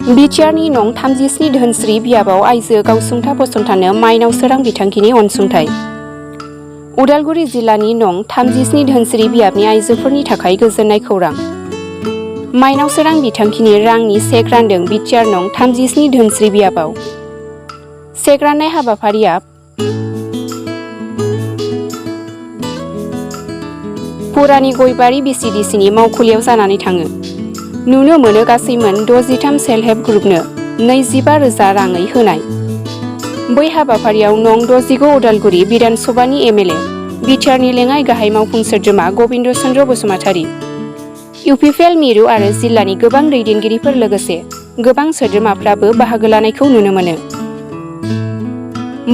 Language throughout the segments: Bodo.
बिटिआरनि नं 37 धोनस्रि बियाबाव आइजो गावसुंथा फसंथाननो माइनाव सोरां बिथांखिनि अनसुंथाइ। उदालगुरि जिल्लानि नं 37 धोनस्रि बियाबनि आइजोफोरनि थाखाय गोजोननाय खौरां। माइनाव सोरां बिथांखिनि रांनि चेक रानदों बिटिआर नं 37 धोनस्रि बियाबाव। चेक राननाय हाबाफारिया पुरानि गयबारि VCDCनि मावखुलियाव जानानै थाङो। नुनो मोनो गासैमोन 63 सेल्फ हेल्प ग्रुपनो 25,000 राङै होनाय। बै हाबाफारियाव नं 69 उदालगुरि बिधान सभानि एम.एल.ए बिटिआरनि लेङाइ गाहाय मावफुं सोद्रोमा गबिन्द चन्द्र बसुमतारी, UPPL मिरु आरो जिल्लानि गोबां दैदेनगिरिफोर लोगोसे गोबां सोद्रोमाफ्राबो बाहागो लानायखौ नुनो मोनो।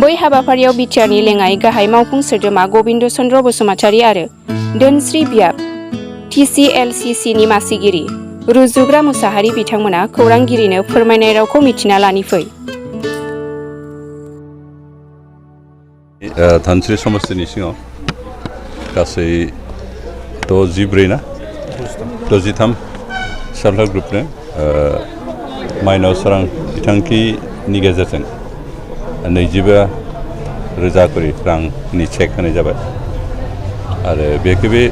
बै हाबाफारियाव बिटिआरनि लेङाइ गाहाय मावफुं सोद्रोमा गबिन्द चन्द्र बसुमतारी आरो धोनस्रि बियाब TCLCC नि मासिगिरि रुजुग्रा मुसाहारि बिथांमोना खौरांगिरिनो फोरमायनाय रावखौ मिथिना लानि फै। धोनस्रि समस्तिनि सिङाव गासै 63 सेल्फ हेल्प ग्रुपनो माइनाव सोरां बिथांखिनि गेजेरजों 25,000 करि रांनि चेक होनाय जाबाय आरो बेखौ बे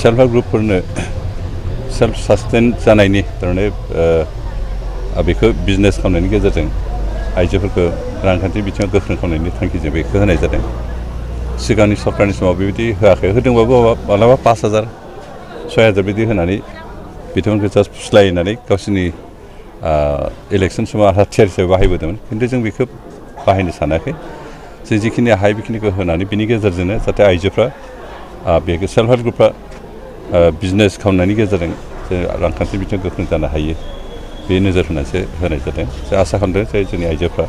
सेल्फ हेल्प ग्रुपफोरनो सेल्फ सास्टेन जानायनि थारमाने बेखौ बिजनेस खालामनायनि गेजेरजों आइजोफोरखौ रांखान्थि बिथिङाव गोख्रों खालामनायनि थांखिजों बेखौ होनाय जादों। सिगांनि सरकारनि समाव बेबायदि होआखै, होदोंबाबो मालाबा 5,000 6,000 बिदि होनानै बिथांमोनखौ जास्ट फुस्लायनानै गावसोरनि इलेक्सन समाव हाथियार हिसाबै बाहायबोदोंमोन। खिन्थु जों बेखौ बाहायनो सानाखै। जों जिखिनि हायो बेखिनिखौ होनानै बिनि गेजेरजोंनो जाहाथे आइजोफ्रा बेखौ सेल्फ हेल्प ग्रुपआ बिजनेस खालामनायनि गेजेरजों जे रांखान्थि बिथिङाव गोख्रों जानो हायो बे नोजोर होनानैसो होनाय जादों। जों आसा खालामदों जे जोंनि आइजोफ्रा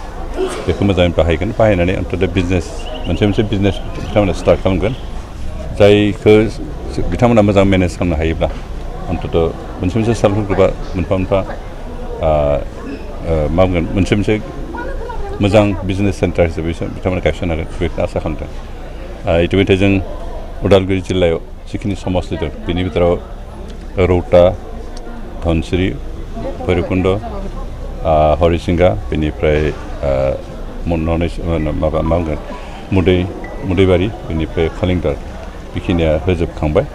बेखौ मोजाङै बाहायगोन, बाहायनानै अन्तत' बिजनेस मोनसे बिजनेस बिथांमोना स्टार्ट खालामगोन जायखौ बिथांमोना मोजां मेनेज खालामनो हायोब्ला अन्तत' मोनसे सेल्फ हेल्प ग्रुपआ मोनफा मावगोन, मोनसे मोजां बिजनेस सेन्टार हिसाबै बिथांमोना गायसननो हागोन बेखौ आसा खालामदों। इतिमध्य जों उदालगुरि जिल्लायाव जिखिनि समस्ति दं बेनि भितराव रौता, धनस्रि, भैरबकुन्द, हरिसिंगा, बेनिफ्राय मावगोन मुदैबारि, बेनिफ्राय खालिंदार बेखिनिया होजोबखांबाय।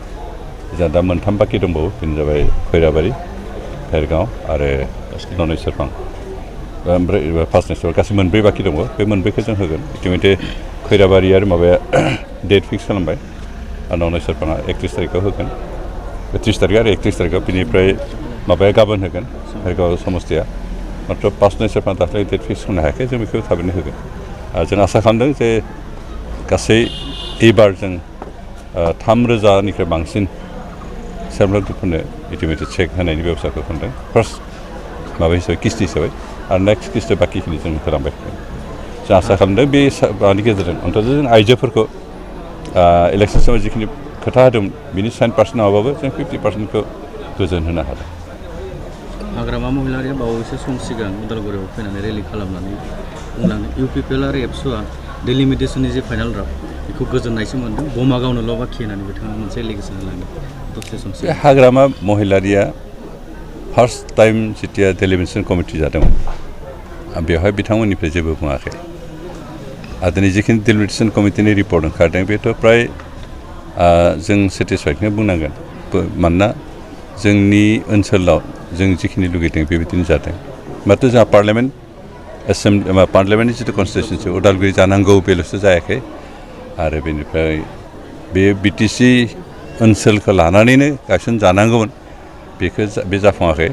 जोंहा दा मोनथाम बाखि दंबावो, बेनो जाबाय खैराबारि, भेरगाव आरो ननै सेरफां। ओमफ्राय फार्स्ट नेक्स्ट गासै मोनब्रै बाखि दङ। बे मोनब्रैखौ जों होगोन। इतिमध्य खैराबारि आरो माबाया डेट फिक्स खालामबाय आरो ननै सेरफाङा 31 तारिखआव होगोन, 30 तारिख आरो 31 तारिखआव। बिनिफ्राय माबाया गाबोन होगोन भेरगाव समस्तिया। मात्र 5 नै सेरफां दाख्लै डेट फिक्स खालामनो हायाखै, जों बेखौ थाबैनो होगोन। जों आसा खालामदों जे गासै एबार जों 3,000निफ्राय बांसिन सेल्फ हेल्प ग्रुपफोरनो इतिमध्य चेक होनायनि बेबस्थाखौ खालामदों। फार्स्ट माबा हिसाबै किस्ति हिसाबै आरो नेक्स्ट किस्ति बाखिखिनि जों होलांबाय। जों आसा खालामदों बे माबानि गेजेरजों अन्तत' जों आइजोफोरखौ इलेक्सन समाव जिखिनि खोथा होदोंमोन बिनि 7% नङाबाबो जों 50%खौ गोजोन होनो हादों। हाग्रामा महिलारिया बावैसो सम सिगां उदालगुरियाव फैनानै रेलि खालामनानै बुंलांदों UPPL आरो एबसुआ डिलिमिटेसननि जे फाइनाल ड्राफ्ट बेखौ गोजोननायसो मोन्दों, बमा गावनोल' बाखि होननानै बिथाङा मोनसे एलिगेसन होलांदों। दसे सम सिगां हाग्रामा महिलारिया फार्स्ट टाइम जेथिया डिलिमिटेसन कमिटि जादोंमोन बेवहाय बिथांमोननिफ्राय जेबो बुङाखै। आरो दिनै जिखिनि डिलिमिटेसन कमिटिनि रिपर्ट ओंखारदों बेथ' फ्राय जों सेटिसफाइडखौनो बुंनांगोन। मानोना जोंनि ओनसोलाव जों जिखिनि लुगैदों बेबायदिनो जादों। माथो जोंहा पार्लियामेन्टनि जिथु कनस्टिटिउन्सि उदालगुरि जानांगौ बेल'सो जायाखै आरो बेनिफ्राय बे BTC ओनसोलखौ लानानैनो गायसनजानांगौमोन, बे जाफुङाखै।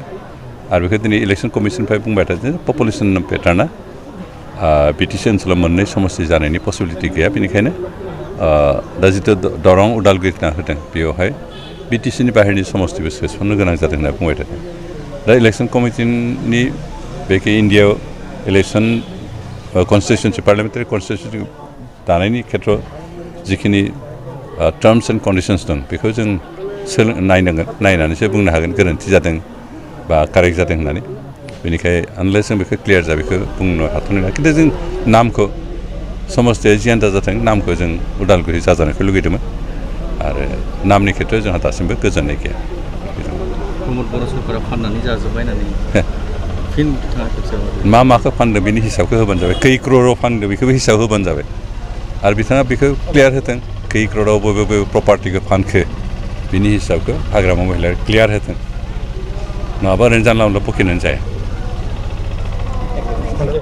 आरो बेखौ दिनै इलेक्सन कमिसननिफ्राय बुंबाय थादों पपुलेसन पेटार्ना BTC ओनसोलाव मोननै समस्ति जानायनि पसिबिलिटि गैया। बेनिखायनो दा जिथु दरं उदालगुरि होना होदों बेवहाय BTCनि बाहेरनि समस्तिबो सोसननो गोनां जादों होनना बुंबाय थादों। दा इलेक्सन कमिटिनि बेखि इन्डियायाव इलेक्सन कनस्टिटिउन्सि पार्लियामेन्टारि कनस्टिटिउन्सि दानायनि खेथ्रआव जिखिनि टार्म्स एन्ड कन्डिसन्स दं बेखौ जों नायनांगोन, नायनानैसो बुंनो हागोन गोरोन्थि जादों बा कारेक्ट जादों होननानै। बेनिखायनो आनलेस जों बेखौ क्लियार जा बेखौ बुंनो हाथ'नाय नङा। खिन्थु जों नामखौ समस्तिया जियानो जाथों नामखौ जों उदालगुरि जाजानायखौ लुगैदोंमोन आरो नामनि खेथ्रआव जोंहा दासिमबो गोजोननाय गैया। प्रमद बर' सरकारा फाननानै जाजोब्बाय होननानै फिन बिथाङा खेबसेबाव मा माखौ फानदों बिनि हिसाबखौ होबानो जाबाय खै क्र'राव फानदों बेखौबो हिसाब होबानो जाबाय आरो बिथाङा बेखौ क्लियार होथों खै क्र'राव बबे बबे प्रपार्टिखौ फानखो बिनि हिसाबखौ हाग्रामा महिलारिया क्लियार होथों नङाबा ओरैनो जानला मोनला बखिनानै जाया